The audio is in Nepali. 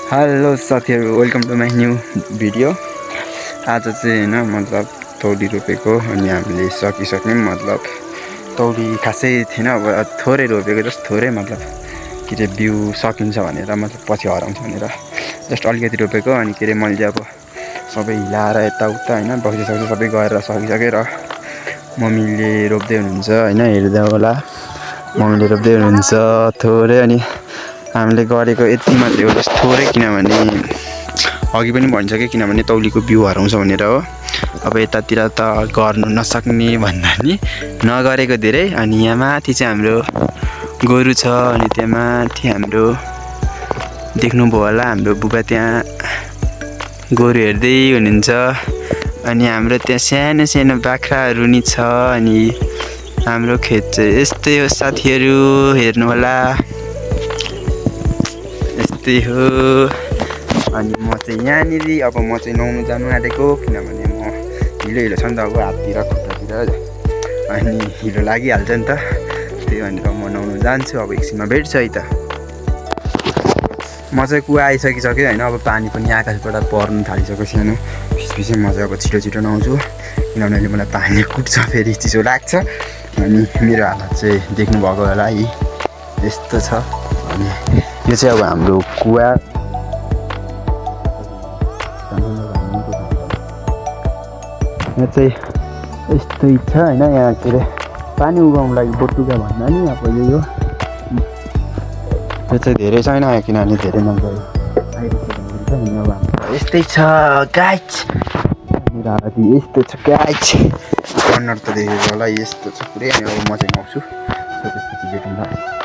हेलो साथीहरू, welcome to my new video. आज चाहिँ होइन मतलब तौली रोपेको अनि हामीले सकिसक्यौँ। मतलब तौली खासै थिएन, अब थोरै रोपेको, जस्ट थोरै मतलब के अरे बिउ सकिन्छ भनेर, मतलब पछि हराउँछ भनेर जस्ट अलिकति रोपेको। अनि के अरे मैले अब सबै हिलाएर यताउता होइन बक्सी सबै गरेर सकिसकेँ र मम्मीले रोप्दै हुनुहुन्छ होइन, हेर्दा होला मम्मीले रोप्दै हुनुहुन्छ थोरै। अनि हामीले गरेको यति मात्रै हो, जस्तो थोरै, किनभने अघि पनि भनिसकेँ किनभने तौलीको बिउ हराउँछ भनेर हो। अब यतातिर त गर्नु नसक्ने भन्दा नि नगरेको धेरै। अनि यहाँ माथि चाहिँ हाम्रो गोरु छ, अनि त्यहाँ माथि हाम्रो देख्नुभयो होला हाम्रो बुबा त्यहाँ गोरु हेर्दै हुनुहुन्छ। अनि हाम्रो त्यहाँ सानो सानो बाख्राहरू नि छ। अनि हाम्रो खेत चाहिँ यस्तै हो साथीहरू, हेर्नु होला यस्तै हो। अनि म चाहिँ यहाँनिर अब म चाहिँ नुहाउनु जानु आँटेको, किनभने म हिलो छ नि त अब हाततिर खुट्टातिर, अनि हिलो लागिहाल्छ नि त, त्यही भनेर म नुहाउनु जान्छु। अब एकछिनमा भेट्छ है त। म चाहिँ कुवा आइसकिसक्यो होइन, अब पानी पनि आकाशबाट पर्नु थालिसक्यो सानो पिसपिसै। म चाहिँ अब छिटो नुहाउँछु, किनभने मलाई पानी कुट्छ, फेरि चिसो लाग्छ। अनि मेरो हालत चाहिँ देख्नुभएको होला है, यस्तो छ। अनि यो चाहिँ अब हाम्रो कुवा, यहाँ चाहिँ यस्तै छ होइन। यहाँ के अरे पानी उगाउनु लागि बटुका भन्दा नि अब यो चाहिँ धेरै छैन, किनभने धेरै नगयो आइरहेको छ। अनि अब हाम्रो यस्तै छ गाइस, मेरो हालत यस्तो छ गाइस, कर्नर त देखेको होला यस्तो छ पुरै। अनि अब म चाहिँ नुहाउँछु, सो त्यसपछि भेटौँला।